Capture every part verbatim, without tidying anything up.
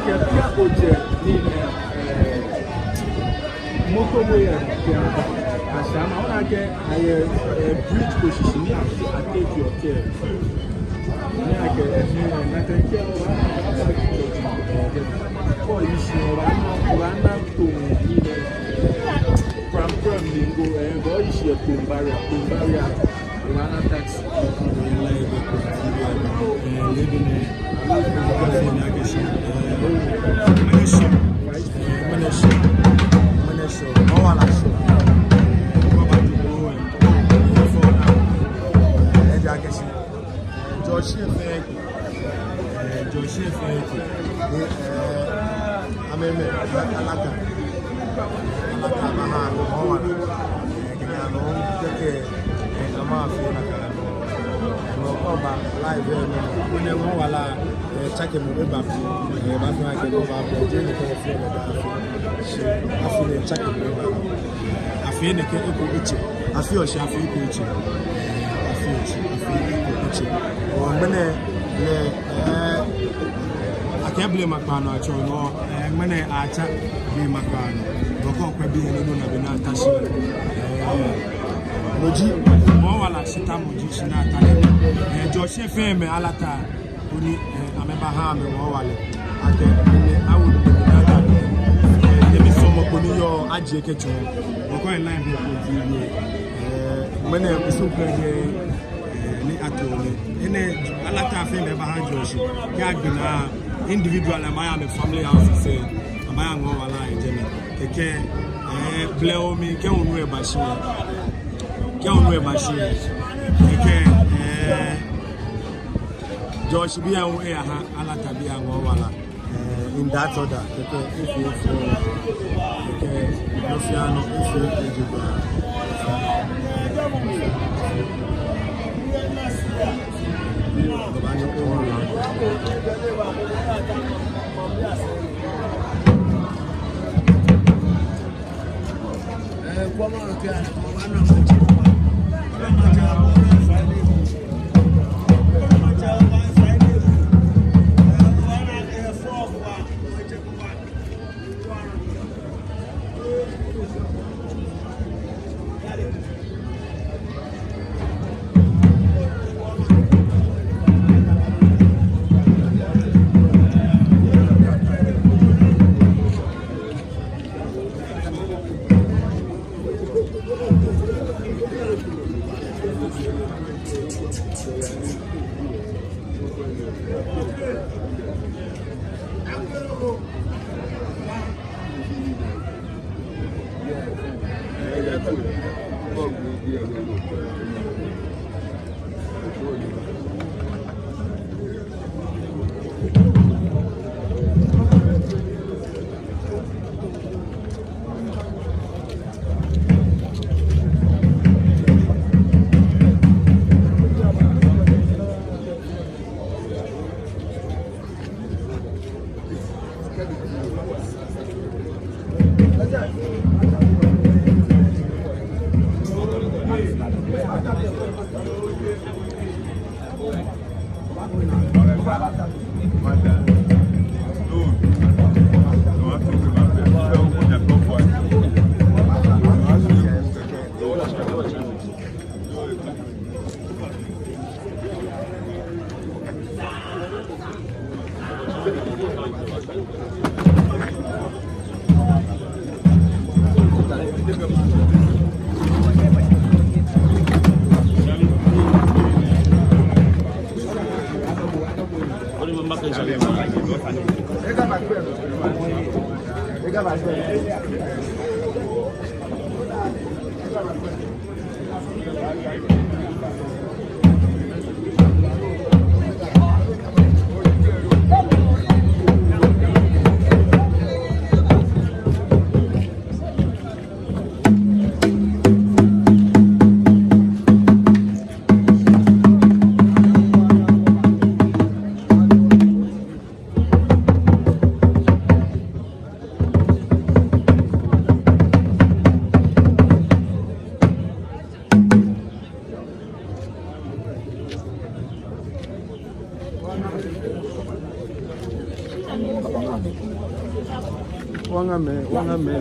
Kɛ biɛ ojɛ ni, eh, motorway lɛ kɛba Ashaiman, ona akɛ ayɛ, eh, bridge ko shishi ni ate, ate ki hotel. Ni akɛ, eh, ni, eh, nakai kɛ oba, eh, kɔ yishi oba, obaana too ni, eh, pram pram ni ŋgo, eh, bɔ yishi yɛ Tombari, Tombari. Obaana taxi. Obaana taxi. Eh, lɛ bi nɛ. Obaana taxi ni akɛshi. Eh, mɛnɛ shi. Eh, mɛnɛ shi. Mɛnɛ shi. Owala shi. Eh, obaana taxi. Eh, fɔ na. Eh, eji akɛshi. Eh, Jɔɔ shi fɛɛ. Eh, Jɔɔ shi fɛɛ. Eh, amɛmɛi, Alata. Alata baha amɛ owala. Eh, kɛkɛ no, kɛkɛ, eh, amɛfee nakai no. No kɛ oba live lɛ mli. Koni owala, eh, tsakemɔ eba. Eh, baafee nakai no ba, jeee nɛkɛ fɛɛ lɛ baafee. Shi, afee ni tsakemɔ eba. Afee nɛkɛ eko etsɛ. Afee oshi, afee eko etsɛ. Eh, afee oshi, afee eko etsɛ. Oh, ŋmɛnɛ lɛ, eh, akɛ blema kpaa nɔ atsɔ nɔ, eh, ŋmɛnɛ atsa blema kpaa nɔ. Bɔ ko kwɛ biɛ nɔ, nɔ ni abɛ ni ata shi. Eh, no ji, mɔ owala shi ta mɔ ji shi ni ata lɛ. Eh, Jɔɔ shi fɛɛ mɛi Alata, koni, eh, amɛbaha amɛ owala. Akɛ, ni awo ni ata. Eh, ni misɔmɔ koni yɔɔ ajie kɛtsɔ. Bɔ ko lɛ live lɛ ko ji yɛ. Eh, ŋmɛnɛ kusum kɛ jɛ, eh, ni ato ni. Enɛ Alata fɛɛ mɛi baha Jɔɔ shi. Kɛ agbe naa individual, amɛya amɛ family house sɛɛ. Amɛya ŋɔɔ owala yɛ jɛmɛ. Kɛkɛ, eh, blɛ omi, kɛ onu eba shi. Kɛ onu eba shi. Kɛkɛ, eh, Jɔɔ shi bii awo eyaha Alata bii aŋɔɔ owala. Eh, in that order, kɛkɛ, efee, efee, kɛkɛ, nɔ fɛɛ nɔ, efee, efee, efee. Waŋamɛi, waŋamɛi.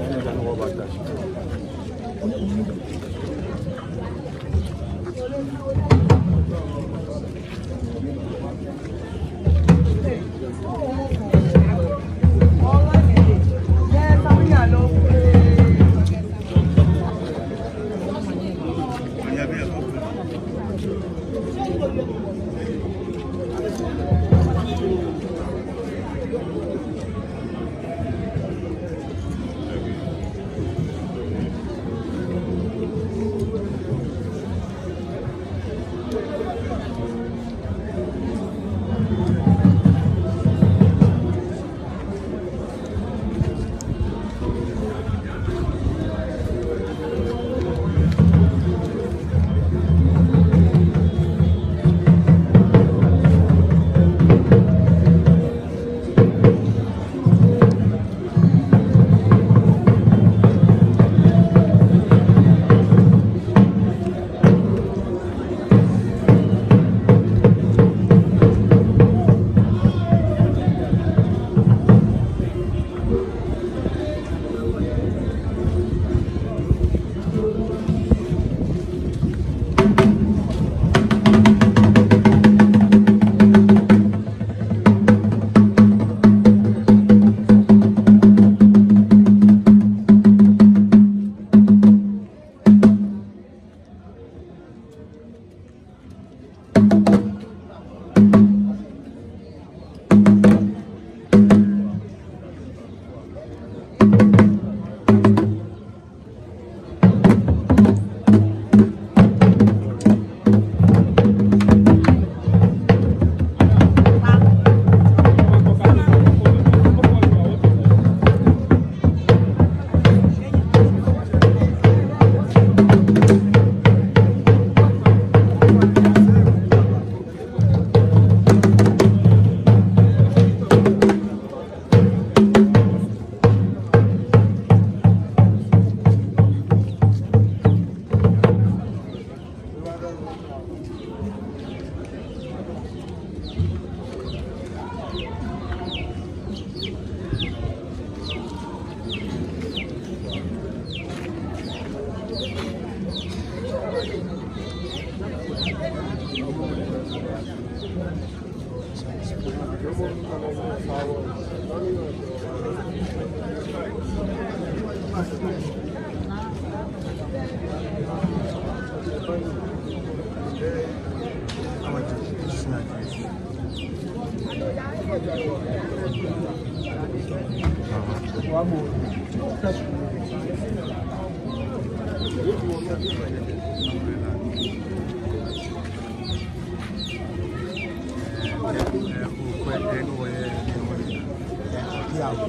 Apiawo,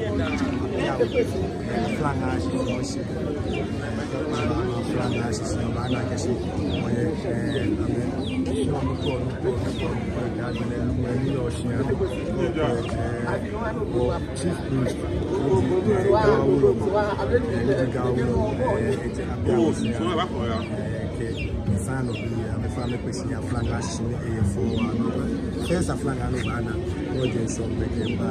apiawo, aflaŋaa shishi, wɔsɛɛ. Aflaŋaa shishi, obaana akɛ shi, wɔyɛ, eh, amɛ, shi wɔ nukpa, nukpa, nukpa, nukpa, ni agbɛnɛ lumɔ ni yɔɔ shia. Eh, wɔ chief priest, eh, Ga Wulɔmɔ, eh, ni ji Ga Wulɔmɔ, eh, ete apiawo shia. Eh, kɛ, sign of the, amɛfɛɛ amɛkpe shi yɛ aflaŋaa shishi ni eye fɔɔ waa nɔ. First aflaŋaa ni obaana, no ji nsɔ bɛ kɛ mba,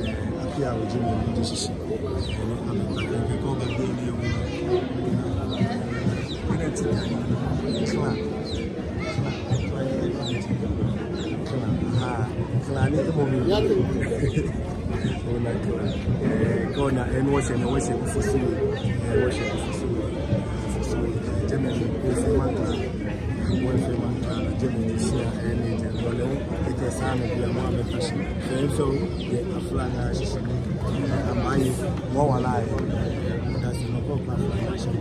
eh, apiawo ji mɔ ni ji shishi. Ɛɛ, amɛkpa kɛ kɛ kɔ ba do ni yɔɔ. Ɛɛ, ti ka ni, kla. Kla, kla, kla, kla. Aha, kla ni mɔ mi. Ona kla. Ɛɛ, kɛ ona, ɛɛ, ni wɔsɛɛ, ni wɔsɛɛ kɛ fosu. Ɛɛ, wɔsɛɛ kɛ fosu. Fosu. Jɛmɛ ni kɛ fosu ma kla. Wɔfee maŋ kla, jɛmɛ ni shia, eh, ni jɛ, no lɛ, ekɛ sign of the, amɛ amɛkpa shi. Fɛɛ fɛɛ, yɛ aflaŋaa shishi ni, eh, amɛye, wɔ wala, eh, that's the local aflaŋaa shishi.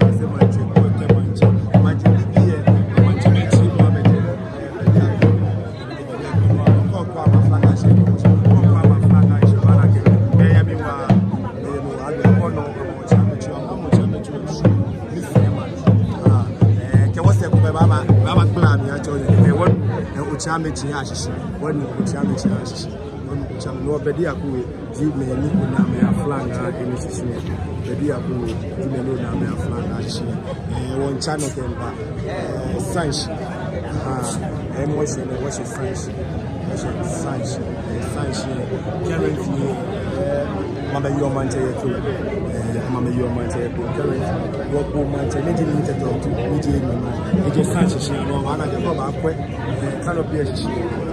Kwase maŋtsɛ, Kwetɛ maŋtsɛ, maŋtsɛ bibii yɛ, maŋtsɛmɛi, maŋtsɛmɛi. Otsiamɛi, Otsiamɛi ashishi. Wɔnu Otsiamɛi ashishi. Wɔnu Otsiamɛi. Nɔ Bedi Akuwe ji mɛi ni ona amɛ aflaŋaa ni shishi. Bedi Akuwe ji mɛi ni ona amɛ aflaŋaa shishi. Ɛɛ, wɔmiitsa nɔ kɛmiiba. Ɛɛ, Sanshi. Aha. Ɛɛ, ni wɔshɛ nɛɛ, wɔshɛ Sanshi. Wɔshɛ Sanshi. Ɛɛ, Sanshi. Currently, ɛɛ, amɛbɛ yɔɔ maŋtsɛ yɛ too. Ɛɛ, amɛbɛ yɔɔ maŋtsɛ yɛ too. Currently, wɔkpoo maŋtsɛ ni ji Nii Tɛtɛ Otu, ni ji enyɔ nɔ. Ejɛ Sanshi shia nɔ, obaana akɛ kɛ obaakwɛ. Ɛɛ, canopy lɛ shishi,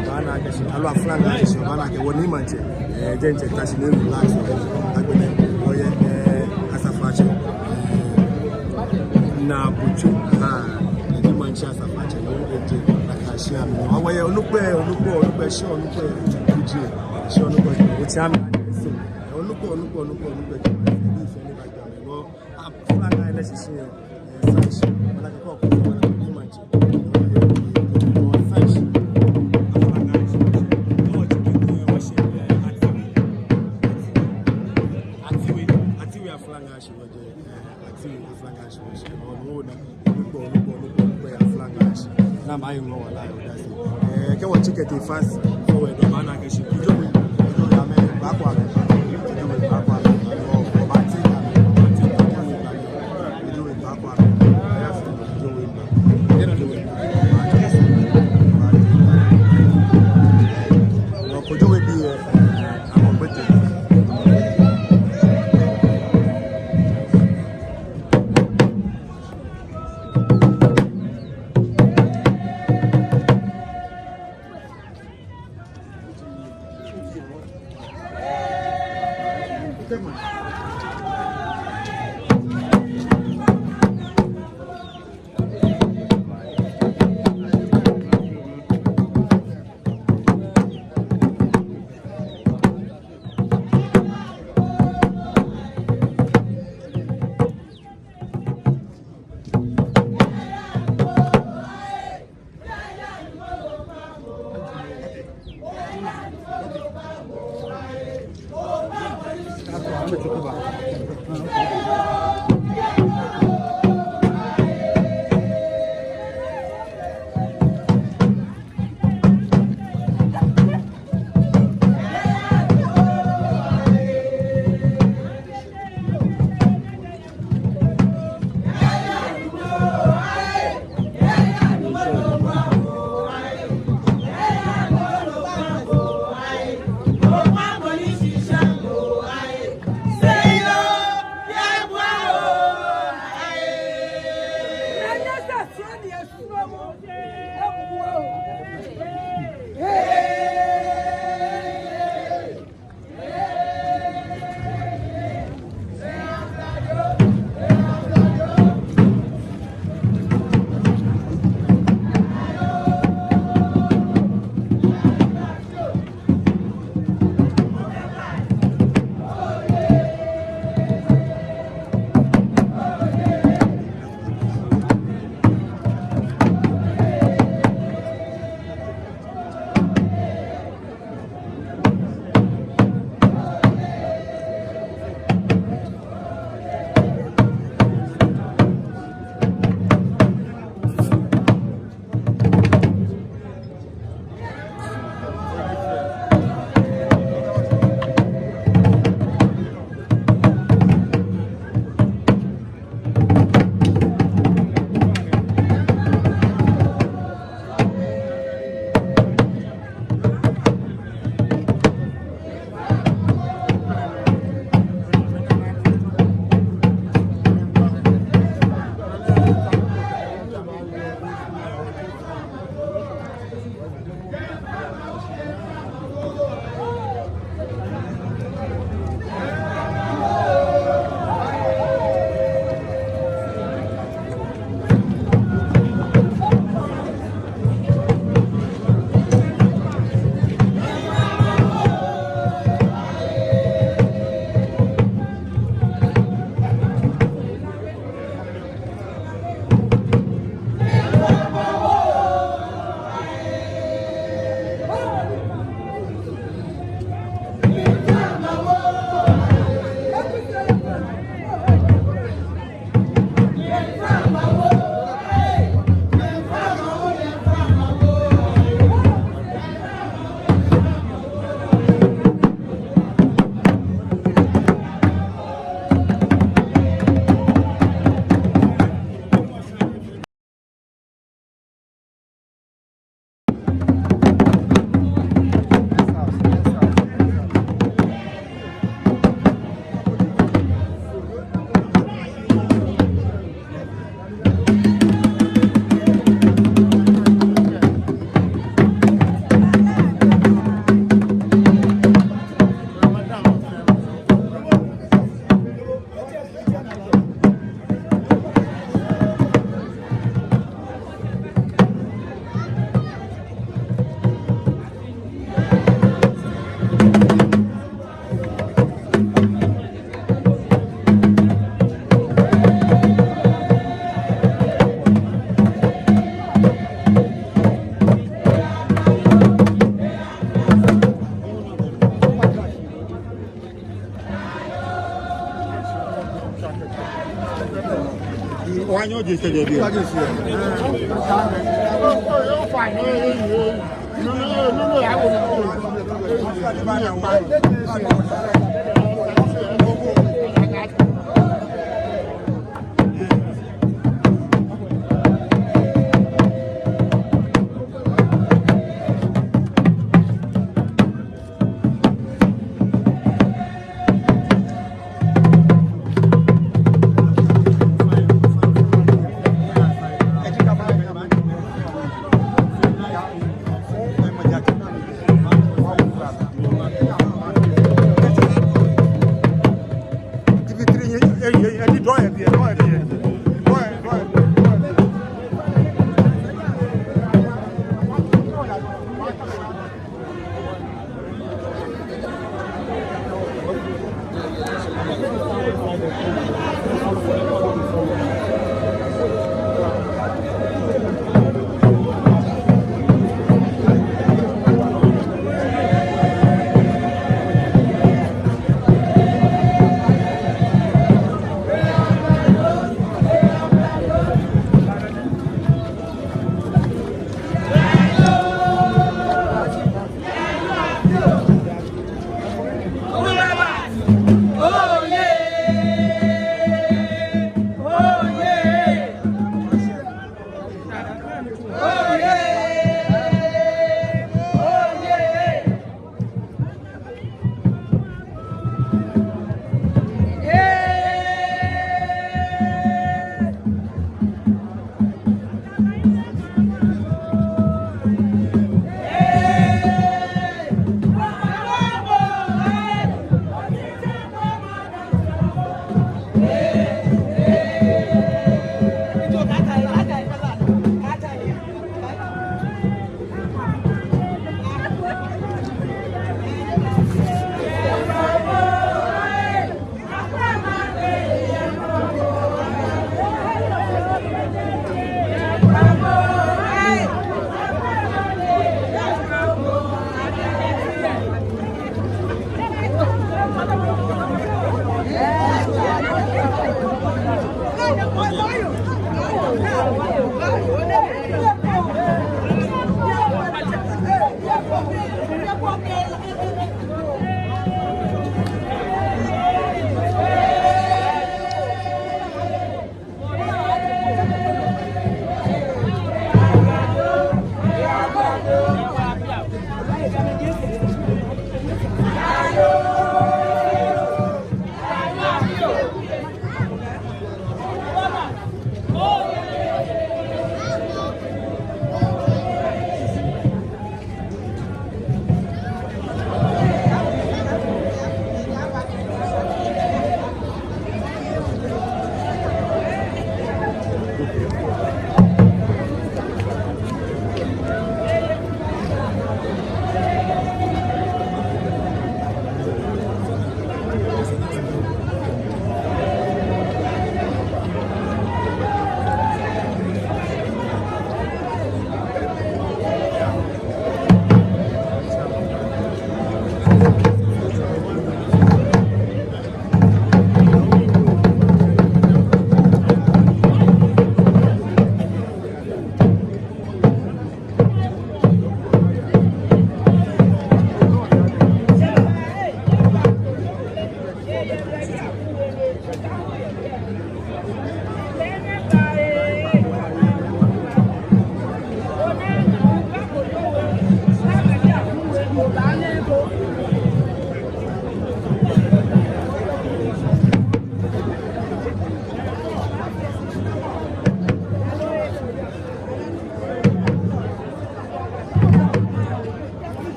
obaana akɛ shi, aloo aflaŋaa lɛ shishi, obaana akɛ wɔ Nii maŋtsɛ, ɛɛ, jɛnjɛ ta shi ni relax, ɛɛ, agbɛnɛ, wɔyɛ, ɛɛ, Asafoatsɛ, ɛɛ, Naa Botsu, aa, eji maŋtsɛ Asafoatsɛ, no ejɛ nakai shia mli. Wɔyɛ onukpa, onukpa, onukpa, shi onukpa, eji, shi onukpa, Otsiamɛi, so, onukpa, onukpa, onukpa, onukpa, eji maŋtsɛ, eji maŋtsɛ, aflaŋaa lɛ shishi, ɛɛ, Sanshi, obaana akɛ kɛ okɔ, obaana akɛ Nii maŋtsɛ. Atiwe, Atiwe aflaŋaa shi wɔjɛ, ɛɛ, Atiwe aflaŋaa shi wɔjɛ, ɔɔ, no na, onukpa, onukpa, onukpa, onukpa aflaŋaa shi. Naa, maye ŋɔɔ wala yɛ odase. Ɛɛ, kɛ wɔtsi kɛtee fast forward, obaana akɛ shi, Kojo We, Kojo We, amɛbaakɔ amɛ, Kojo We baakɔ amɛ, ɔɔ, obaate amɛ, obaate Kojo We baakɔ amɛ.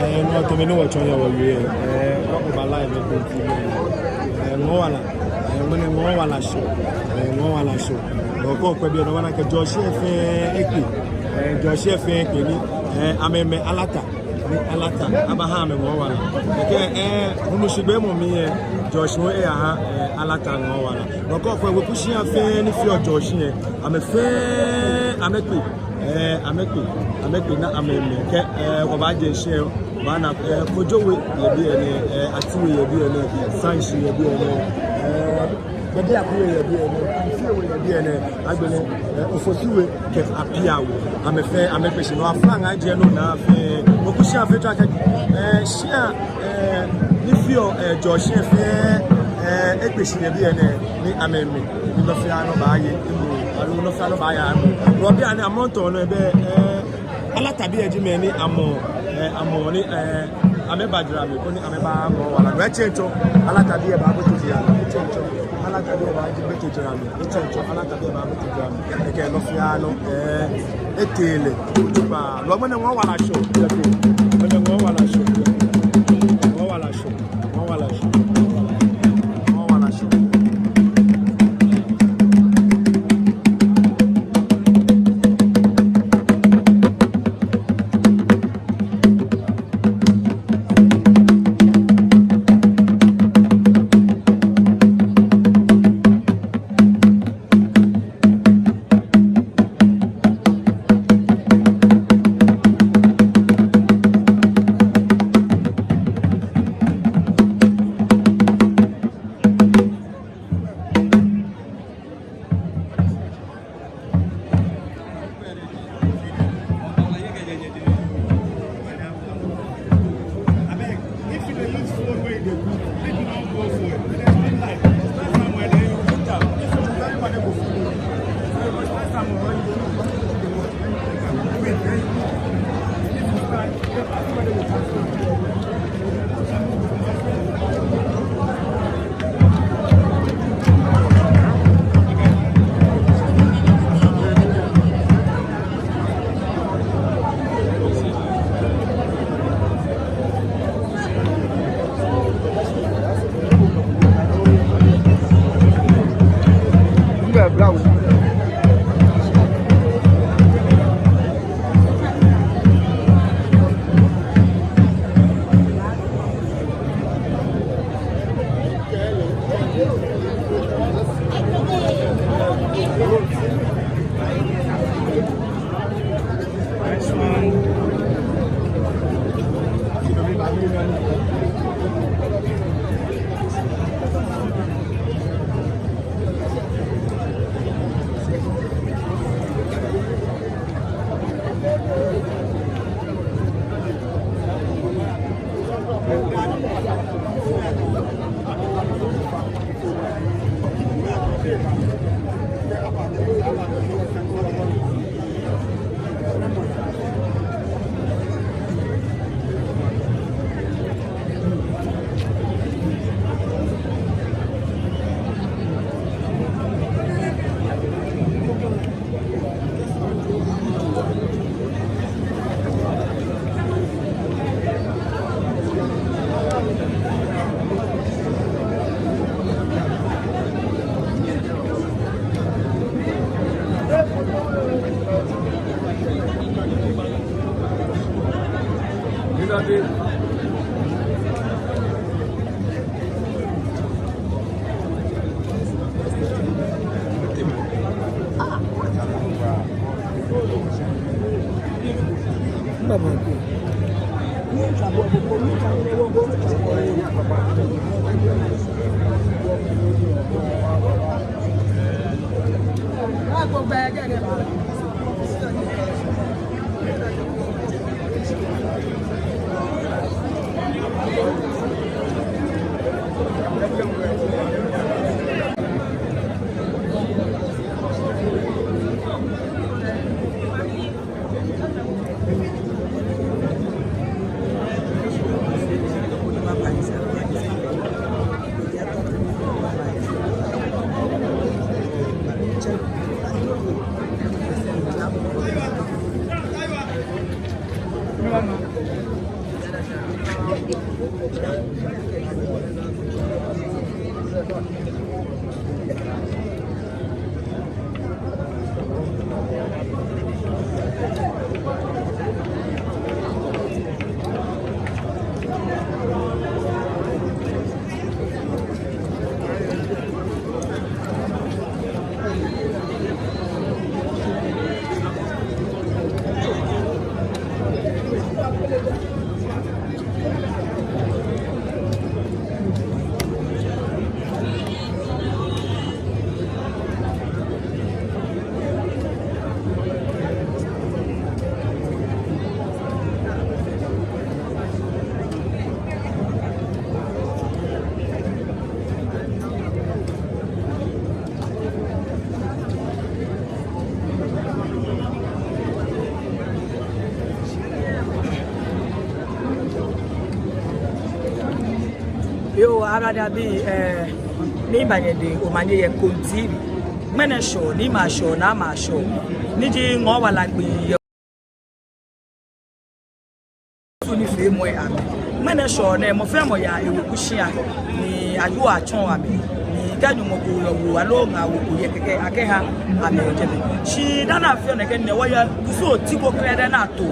Ɛɛ, no tamɔ nɔ ni wɔtsɔɔ yɛ wɔwie. Ɛɛ, wɔkɔ ba live yɛ Kofi. Ɛɛ, Ŋɔɔ Wala. Ɛɛ, mɛni Ŋɔɔ Wala show. Ɛɛ, Ŋɔɔ Wala show. Nɔ ko kwɛ biɛ nɔ obaana akɛ Jɔɔshi fɛɛ ekpe. Ɛɛ, Jɔɔshi fɛɛ ekpe ni, ɛɛ, amɛmɛ Alata. Ni Alata abaha amɛ ŋɔɔ wala. Kɛ, ɛɛ, hulu shigbe mɔ mli lɛ, Jɔɔshi hu eyaha, ɛɛ, Alata ŋɔɔ wala. Nɔ ko kwɛ weku shia fɛɛ ni feɔ Jɔɔshi lɛ, amɛ fɛɛ amɛkpe. Ɛɛ, amɛkpe, amɛkpe ni amɛmɛ. Kɛ, ɛɛ, wɔbaaje shishi lɛ, wɔbaana, ɛɛ, Kojo We yɛ biɛ nɛɛ, ɛɛ, Ati We yɛ biɛ nɛɛ, Sanshi yɛ biɛ nɛɛ, ɛɛ, Bɛbi Aku We yɛ biɛ nɛɛ, Kusi We yɛ biɛ nɛɛ, agbɛnɛ, ɛɛ, Ofosu We kɛ Apia We. Amɛ fɛɛ amɛkpe shi nɔ aflaŋaa jɛ nɔ naa fɛɛ. Weku shia fɛɛ tsɔɔ akɛ, ɛɛ, shia, ɛɛ, ni feɔ, ɛɛ, Jɔɔshi fɛɛ, ɛɛ, ekpe shi yɛ biɛ nɛɛ ni amɛmɛ. Ni nɔ fɛɛ nɔ baaya emuu, aloo nɔ fɛɛ nɔ baaya emuu. Nɔ bianɛ amrɔ nɛɛ tɔɔ nɔ ebɛ, ɛɛ, Alata bii lɛ ji mɛi ni amɔ, ɛɛ, amɔ ni, ɛɛ, amɛba jara mli koni amɛba ŋɔɔ wala. Nɔ etsɛŋ tsɔ, Alata bii lɛ baabote jara mli. Etsɛŋ tsɔ, Alata bii lɛ baabote jara mli. Etsɛŋ tsɔ, Alata bii lɛ baabote jara mli. Ekɛ nɔ fɛɛ nɔ, ɛɛ, etee lɛ. Otukpa. Lɔ mɛnɛ ŋɔɔ wala shɔ. Mɛnɛ ŋɔɔ wala shɔ. Ŋɔɔ wala shɔ. Ŋɔɔ wala shɔ. Ŋɔɔ wala shɔ. Ablade abii, eh, miiba nyɛdɛŋ omanye yɛ Koom T V. Ŋmɛnɛ Shɔ, Niimɛi a-Shɔ, Naamɛi a-Shɔ, ni ji Ŋɔɔ Wala gbi yɛ Osu nifeemɔi amli. Ŋmɛnɛ Shɔ nɛɛ, mɔ fɛɛ mɔ yaa eweku shia, ni ayoo atsɔɔ amɛ, ni kɛ Nyɔŋmɔ ko yɔɔ woo aloo ŋaawoo ko yɛ kɛkɛ akɛha amɛ yɛ jɛmɛ. Shi dani afeɔ nɛkɛ nɛɛ, wɔyɛ kusum oti ko krɛdɛɛ ni ato,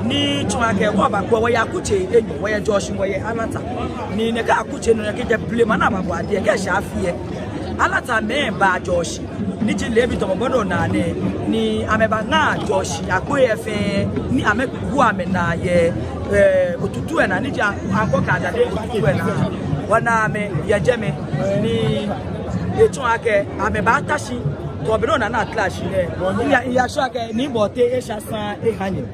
ni tsɔɔ akɛ kɛ obakwɛ, wɔyɛ akutsei enyɔ, wɔyɛ Jɔɔshi, wɔyɛ Alata. Ni nɛkɛ akutsei nɔ nɛɛ kɛjɛ blema ni ababɔ adeɛ kɛshi afi lɛ, Alatamɛi ba Jɔɔshi, ni ji leebi tamɔ bɔ ni onaa nɛɛ, ni amɛbaŋa Jɔɔshi agbo lɛ fɛɛ, ni amɛku amɛnaa yɛ, eh, otutu lɛ naa, ni ji Aŋkɔ kɛ Adade otutu lɛ naa. Wɔna amɛ yɛ jɛmɛ, ni etsɔɔ akɛ amɛbaata shi, tamɔ bɔ ni onaa ni atara shi nɛɛ. Iya, iya sure akɛ Nii Bɔte esha saŋŋ eha nyɛ.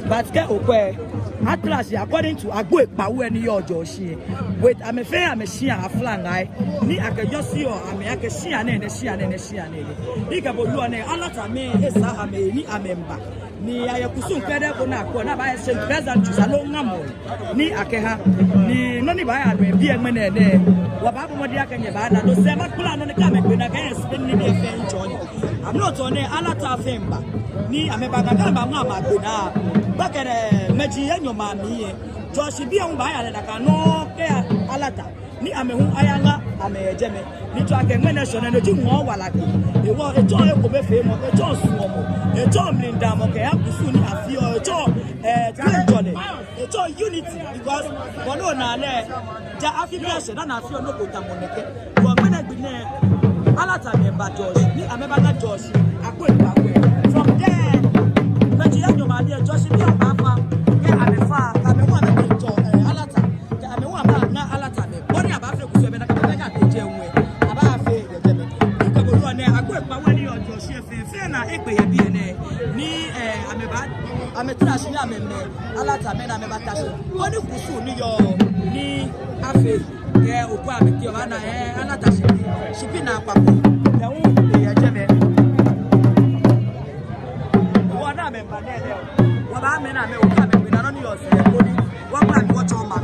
But kɛ okwɛ, atara shi according to agbo ekpaa wɛ ni yɔɔ Jɔɔshi. With amɛ fɛɛ amɛshia aflaŋaa lɛ, ni akɛyɔseɔ amɛ akɛ shia nɛɛ nɛ, shia nɛɛ nɛ, shia nɛɛ nɛ. Ni kɛ bo yɔɔ nɛɛ, Alatamɛi esa amɛ ni amɛmiiba. Ni ayɛ kusum krɛdɛɛ ko ni akwɛɔ ni abaaye Saint Pleasant Juice aloo ŋamɔ ni akɛha. Ni nɔ ni baaya nɔ yɛ biɛ ŋmɛnɛ nɛɛ, wɔbaabɔ mɔdɛŋ akɛ nyɛbaana. No sɛɛ makpala nɔ ni kɛ amɛgbe naa kɛ explain nibii lɛ fɛɛ mitsɔɔ nyɛ. Amrɔ nɛɛ Alata fɛɛ miiba. Ni amɛbaŋa, kɛ amɛbaŋa amɛgbe naa, bɛ kɛ mɛi ji enyɔ amɛmli lɛ, Jɔɔshibii lɛ hu baaya lɛ nakai nɔŋŋ kɛya Alata. Ni amɛ hu ayaŋa amɛ yɛ jɛmɛ. Ni tsɔɔ akɛ ŋmɛnɛ Shɔ nɛɛ no ji Ŋɔɔ Wala gbi. Hewɔ etsɔɔ ekomefeemɔ, etsɔɔ suɔmɔ, etsɔɔ mlidamɔ kɛha kusum ni afeɔ, etsɔɔ, eh, toiŋjɔlɛ, etsɔɔ unity, because bɔ ni onaa lɛ, ja afi biɛ shɛ dani afeɔ nɔ ko tamɔ nɛkɛ. Hewɔ ŋmɛnɛ gbi nɛɛ, Alatamɛi ba Jɔɔshi, ni amɛbaŋa Jɔɔshi agbo ekpaa wɛ. From there, mɛi ji enyɔ amɛmli lɛ, Jɔɔshibii lɛ baafa, kɛ amɛfa, amɛ hu amɛmiijɔɔ, eh, Alata. Kɛ amɛ hu amɛbaŋa Alatamɛi. Bɔ ni abaafee kusum lɛ, bɛ nakai pɛ kɛ atee jɛi hu lɛ, abaafee yɛ jɛmɛ. Ni kɛ bo yɔɔ nɛɛ, agbo ekpaa wɛ ni yɔɔ Jɔɔshi lɛ fɛɛ, fɛɛ naa egbe yɛ biɛ nɛɛ. Ni, eh, amɛba, amɛtara shi ni amɛmɛ Alatamɛi ni amɛbata shi. Koni kusum ni yɔɔ ni afee. Kɛ okwɛ amɛteŋ obaana, eh, Alata shipi, shipi naakpa ko. Lɛ hu eyɛ jɛmɛ. Wɔna amɛba nɛɛ nɛɛ. Wɔbaamɛ ni amɛ, okwɛ amɛgbe naa nɔ ni yɔɔ sɛɛ koni wɔkpla ni wɔtsɔɔ maŋ.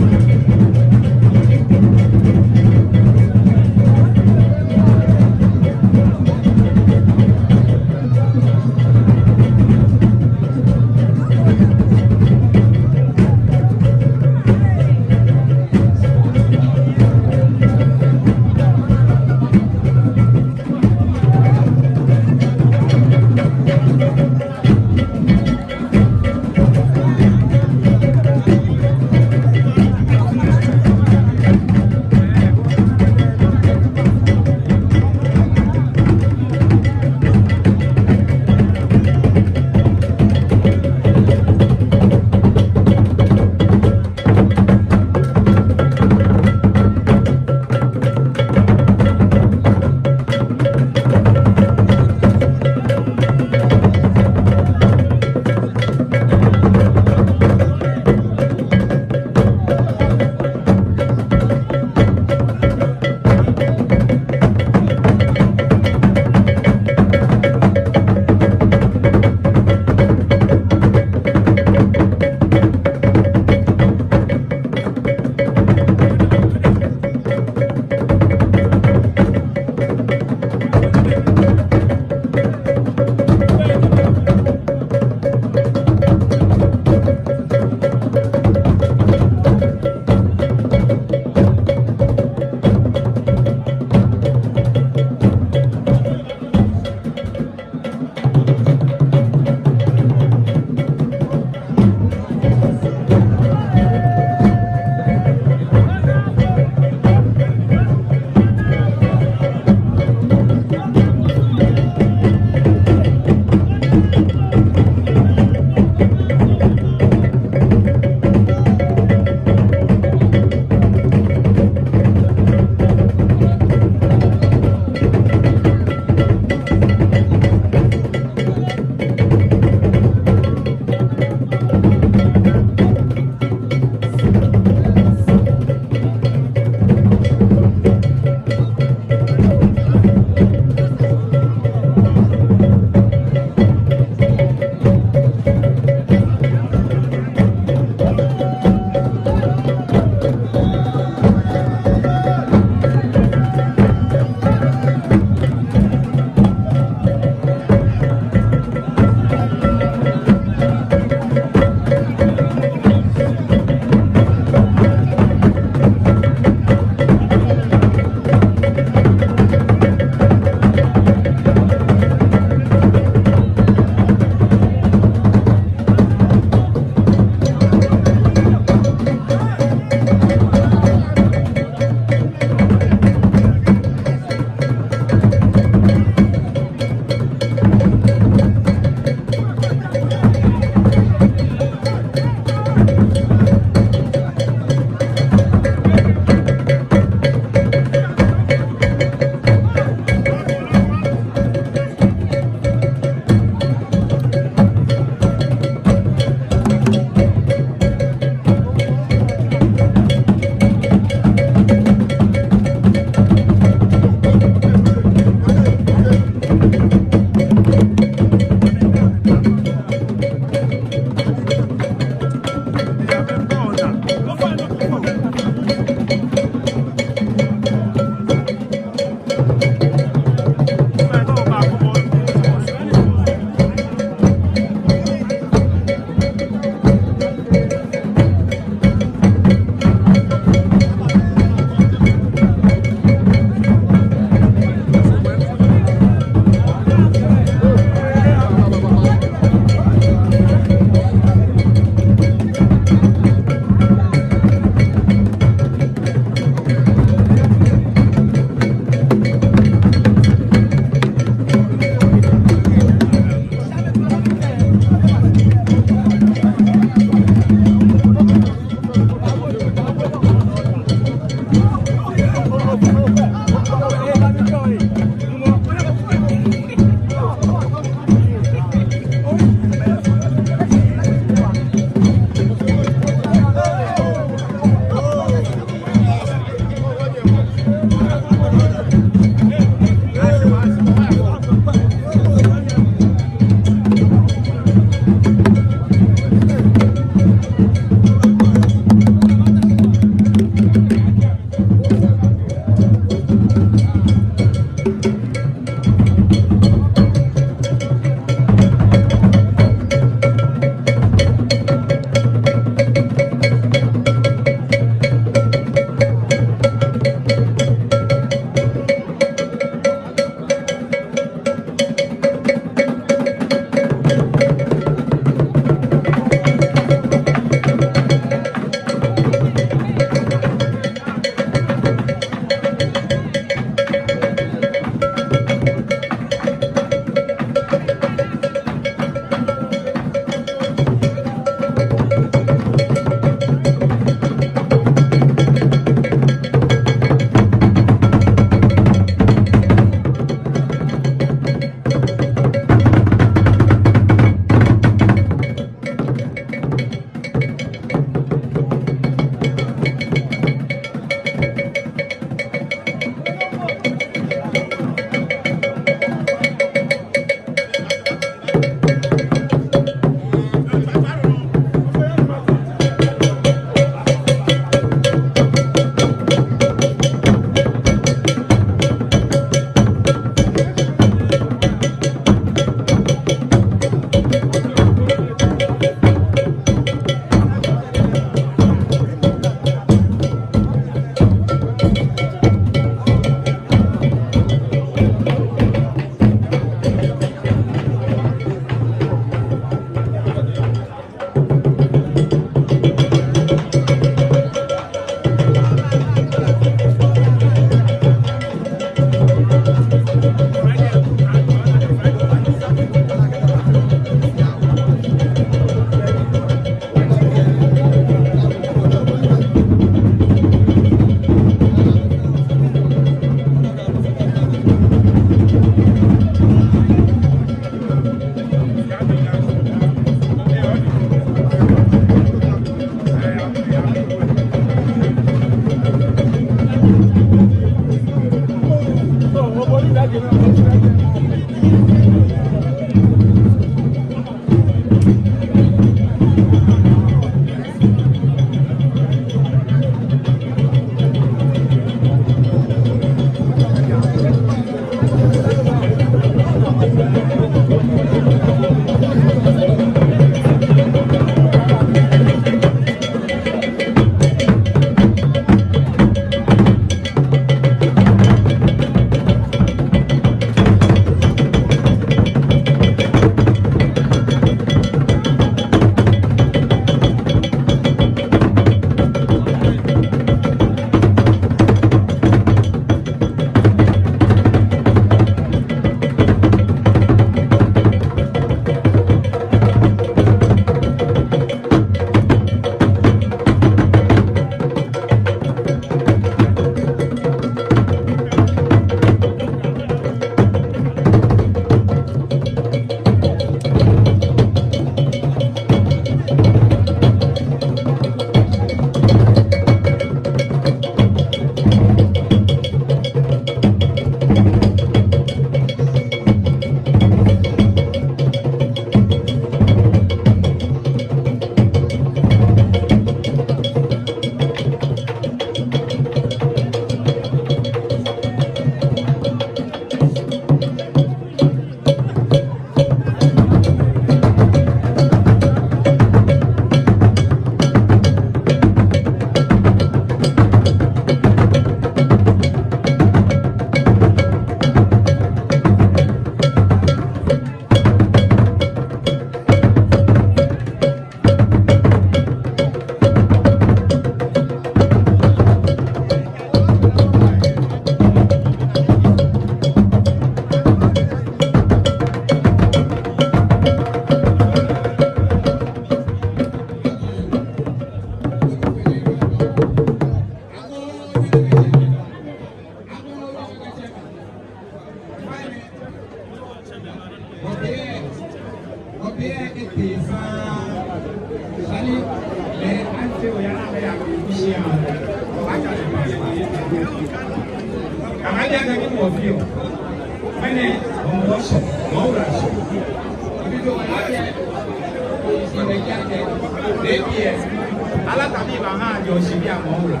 Ala tabi ba ha jɔ shi bi a mɔ wula.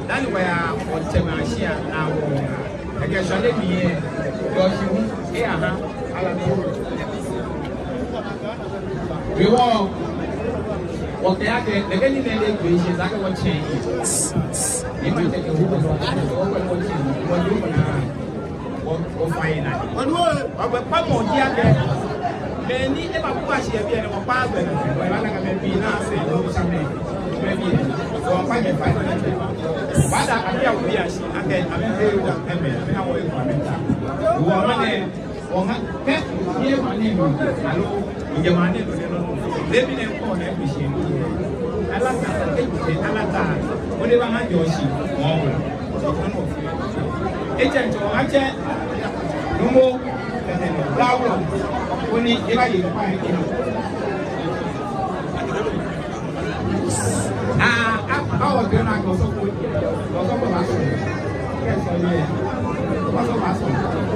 Dani waya o tɛmɛ a shi a na wɔ. Ekɛ sɔle mi yɛ, yɔ shi hu, e aha, ala ni. Wɔ, wɔkɛ akɛ, nɛkɛ ni nɛɛ lɛ gbɛ shi, sa kɛ wɔtsɛ yi. Ni ma tsɛ kɛ hu, wɔ, wɔ, wɔtsɛ yi, wɔ, wɔ, na, wɔ, wɔfa yi na. Wɔgbɛ kpamɔ ji akɛ, mɛi ni eba bua shi yɛ biɛ nɛɛ, wɔkpa gbɛ naa, wɔba lɛ kɛ mɛi bii naa sɛɛ, wɔsha mɛi, mɛi bii, wɔkpa nyɛ fa yi. Bada abi awo bi a shi, akɛ, amɛhe wɔ, amɛ, amɛ na wɔ yi kɔ amɛ ta. Wɔ ma nɛ, wɔ ma, kɛ, yɛ ma nɛ nɔ, aloo, yɛ ma nɛ nɔ, nɔ, nɔ. Lebi nɛ kɔ nɛ bi shi. Ala ta, e, e, ala ta, o de ba ma jɔ shi, mɔ wula. Etsɛ ŋtsɔ, atsɛ, numo, Lawulɔ, koni eba ye kpa ye. Aa, aa, aa, wɔkɛ na kɔ sɔfo, kɔ sɔfo ba sɔ. Kɛ sɔ ye, kɔ sɔfo ba sɔ.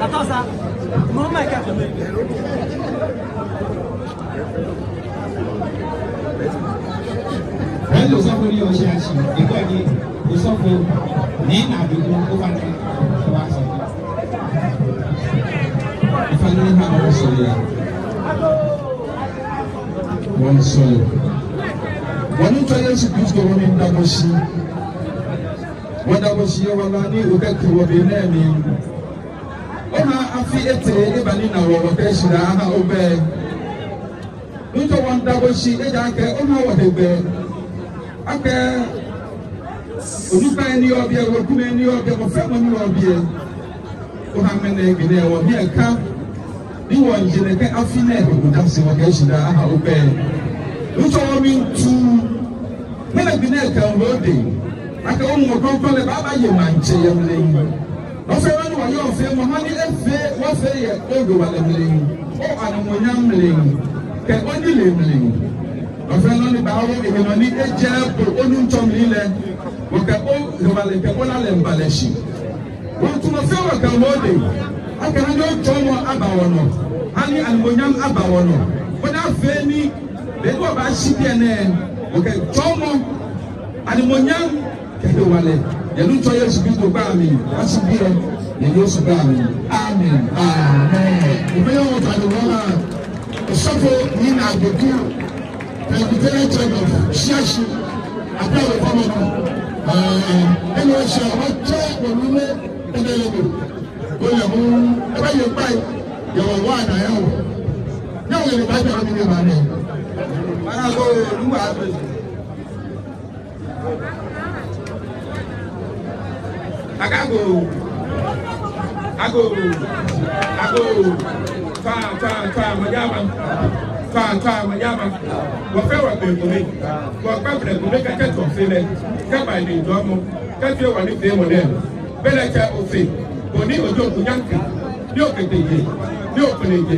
Atɔ sa, mɔ ma kɛ. Hello, sɔfo ni o se ashi, ikɔ ni, o sɔfo, ni na bi ko, o ba ni, o ba sɔ. Ifani ha wɔsɔle. Wɔsɔle. Wɔ Nuŋtsɔ Yesu Kristo, wɔmiida bo shi. Wɔda bo shi yɛ wala ni okɛkɛ wɔ be nɛɛ mli. Oha afi etee eba ni na wɔ wɔkɛ shidaa aha obɛ. Nuŋtsɔ, wɔmiida bo shi ejaakɛ oha wɔ hegbɛ akɛ onukpai ni yɔɔ biɛ, wekumɛi ni yɔɔ biɛ, mɔ fɛɛ mɔ ni yɔɔ biɛ. Oha ŋmɛnɛ gbi nɛɛ wɔhiɛ ka ni wɔje nɛkɛ afi nɛɛ he odase wɔkɛ shidaa aha obɛ. Nuŋtsɔ, wɔmiitu ŋmɛnɛ gbi nɛɛ kɛ wɔ odɛŋ akɛ o-Mumɔ Krɔŋkrɔŋ lɛ baabaye maŋtsɛ yɛ mli. Nɔ fɛɛ nɔ ni wɔyɔɔ fɛɛ, mɔ ha ni efee, wɔfee yɛ ohewalɛ mli, o-animuonyam mli, kɛ onilee mli. Nɔ fɛɛ nɔ ni baawo ehe nɔ ni ejɛ bo o-Nuŋtsɔ mli lɛ, wɔkɛ ohewalɛ kɛ olalɛ miiba lɛ shi. Wɔmiitu nɔ fɛɛ wɔkɛ wɔ odɛŋ Akɛ ha ni otsɔɔmɔ aba wɔnɔ, ha ni animuonyam aba wɔnɔ. Koni afee ni be ni wɔbaashi biɛ nɛɛ, wɔkɛ tsɔɔmɔ, animuonyam kɛ hewalɛ, yɛ Nuŋtsɔ Yesu Kristo gbɛi amli, wɔshi biɛ yɛ Yesu gbɛi amli. Amen. Amen. Obaaya wɔtade wɔha osɔfo ni na agbɛnɛ Presbyterian Church of Shiashi. Apia wɔ fama no. Ɛɛ, ɛna ɔhyɛ ɔkyɛ wɔn ne ɛna yɛ no. Ole mu, eba yɛ kpai, yɛ wɔ wa na yɛ wɔ. Na wɔ yɛ ba yɛ wɔ ni yɛ ba nɛ. Mana ko, nuwa. Agoo. Agoo. Agoo. Tswa, tswa, tswa, manyɛ aba. Tswa, tswa, manyɛ aba. Wɔfɛɛ wɔkpe kome. Wɔkpa kple kome kɛkɛ tsɔ fe lɛ. Kɛba ni jɔɔmɔ. Kɛfee wɔnifeemɔ nɛɛ. Belɛ tsɛ Ofe, bo ni ojo kunyaŋke, ni okɛtee je, ni okpɛlɛ je,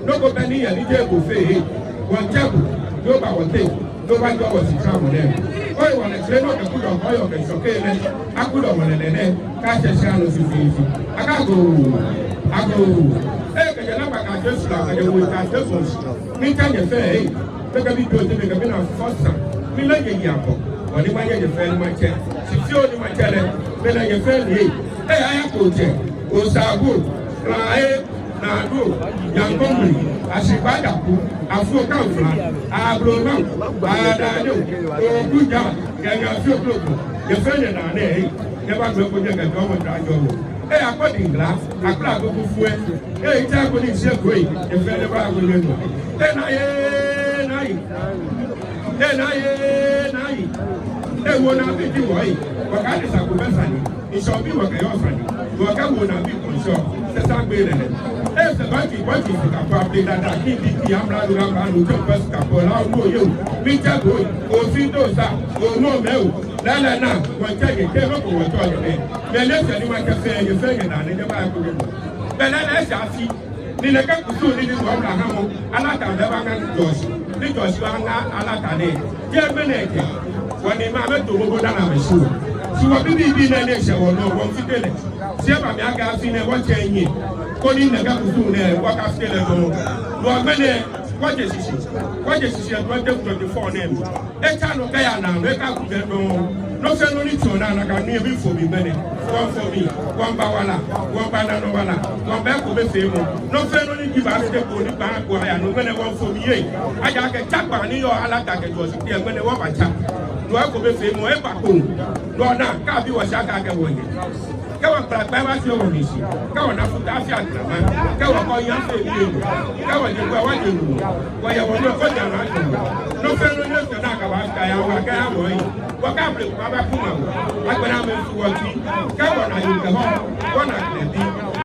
nɔ ko bɛ ni yɛ ni je ko fee he, wɔŋtsɛ bo, ni oba wɔteŋ, ni obajɔɔ wɔshishitoo nɛɛ. Oyiwala tsɛ nɔ kɛ kudɔɔ, oyɔɔ kɛ shɔkɛ lɛ, akudɔɔ wɔnɛɛ nɛɛ, kɛ ashɛ shi anɔ fififi. Agoo, agoo, ee kɛjɛ naagba kɛjɛ sula, kɛjɛ wolo kɛjɛ fɔŋ. Miitsa nyɛ fɛɛ ei, mɛi kɛ bi do te mɛi kɛ bi na fɔ sa. Miilɛ nyɛ yi abɔ. Wɔ ni manyɛ nyɛ fɛɛ ni matsɛ. Shi fioo ni matsɛ lɛ, belɛ nyɛ fɛɛ ni ei. Ei, aya ko tsɛ. Osabu, Flae, Nadu, Yankomri, Ashigba Daku, Afuo Kanfla, Abromam, Adado, Oguja, Gɛŋa Fioo Kroko. Nyɛ fɛɛ nyɛnaa nɛɛ ei. Nyɛbagbɛ ko nyɛkɛ jɔɔmɔ daa jɔɔmɔ. Ei, Akpɔ Diŋla, Akpla Kuku Fue. Ei, ita ko ni sie ko ei, efee ne ba ko ne no. Ei, naa ei, naa ei. Ei, naa ei, naa ei. Ei, wɔ naa bi ji wɔ ei. Wɔ kɛ ni sa ko bɛ sane. Ŋshɔ bi wɔ kɛ yɔɔ sane. Wɔ kɛ wɔ naa bi ko ŋshɔ. Sɛ sa gbɛ lɛ lɛ. Ei, sɛ ba ki, ba ki sika pa pe dada. Ki bi ki amla lu ra ba lu jɔ pa sika pa la wo yo. Miitsɛ ko ei. Ofi do sa. Omɔ mɛ o. Lɛlɛ naa, wɔŋtsɛ nyɛ, kɛ nɔ ko wɔtsɔ nyɛ nɛɛ. Mɛi ni sɛɛ ni wɔŋtsɛ fɛɛ, nyɛ fɛɛ nyɛnaa nɛɛ, nyɛbaa ko nyɛ. Belɛ lɛ esa afi. Ni nɛkɛ kusum ni ni wɔ Abraham, Alata bɛ ba ŋa ni Jɔɔshi. Ni Jɔɔshi ba ŋa Alata nɛɛ. Jeee mɛni kɛ. Wɔ ni ma mɛ to gbogbo dani amɛshi wɔ. Shi wɔ bibii nɛɛ ni eshɛ wɔnɔ, wɔŋfite lɛ. Shi eba mli akɛ afi nɛɛ wɔŋtsɛ nyɛ. Koni nɛkɛ kusum nɛɛ, wɔkafite lɛ dɔŋŋ. Wɔ mɛni, wɔje shishi. Wɔje shishi yɛ twenty twenty-four nɛɛ mli. Etsa nɔ kɛya naa, mɛi ka ku jɛ dɔŋŋ. Nɔ fɛɛ nɔ ni tsɔɔ naa, nakai nɔ ebi fo mli ŋmɛnɛ. Wɔŋfo mli, wɔŋba wala, wɔŋba naanɔ wala, wɔŋba ekomefeemɔ. Nɔ fɛɛ nɔ ni ji ba fite ko ni ba ko aya nɔ ŋmɛnɛ wɔŋfo mli yɛ. Ejaakɛ tsakpaa ni yɔɔ Alata kɛ Jɔɔshi teŋ ŋmɛnɛ wɔbatsa. Nɔ ekomefeemɔ eba ko. Nɔ naa, kaabi wɔ shi akɛ wɔnyɛ. Kɛ wɔkpla kpaa ba fee wɔmiishi. Kɛ wɔna futa fee atrama. Kɛ wɔkɔ ya fee biɛ. Kɛ wɔje kpaa wɔje nu. Wɔyɛ wɔnɔ ko ja na ko. Nɔ fɛɛ nɔ ni efee naa kaba kaya wɔkaya wɔyi. Wɔkɛ ablekuma ba kuma. Agbɛnɛ amɛsu wɔji. Kɛ wɔna yi kɛ hɔ.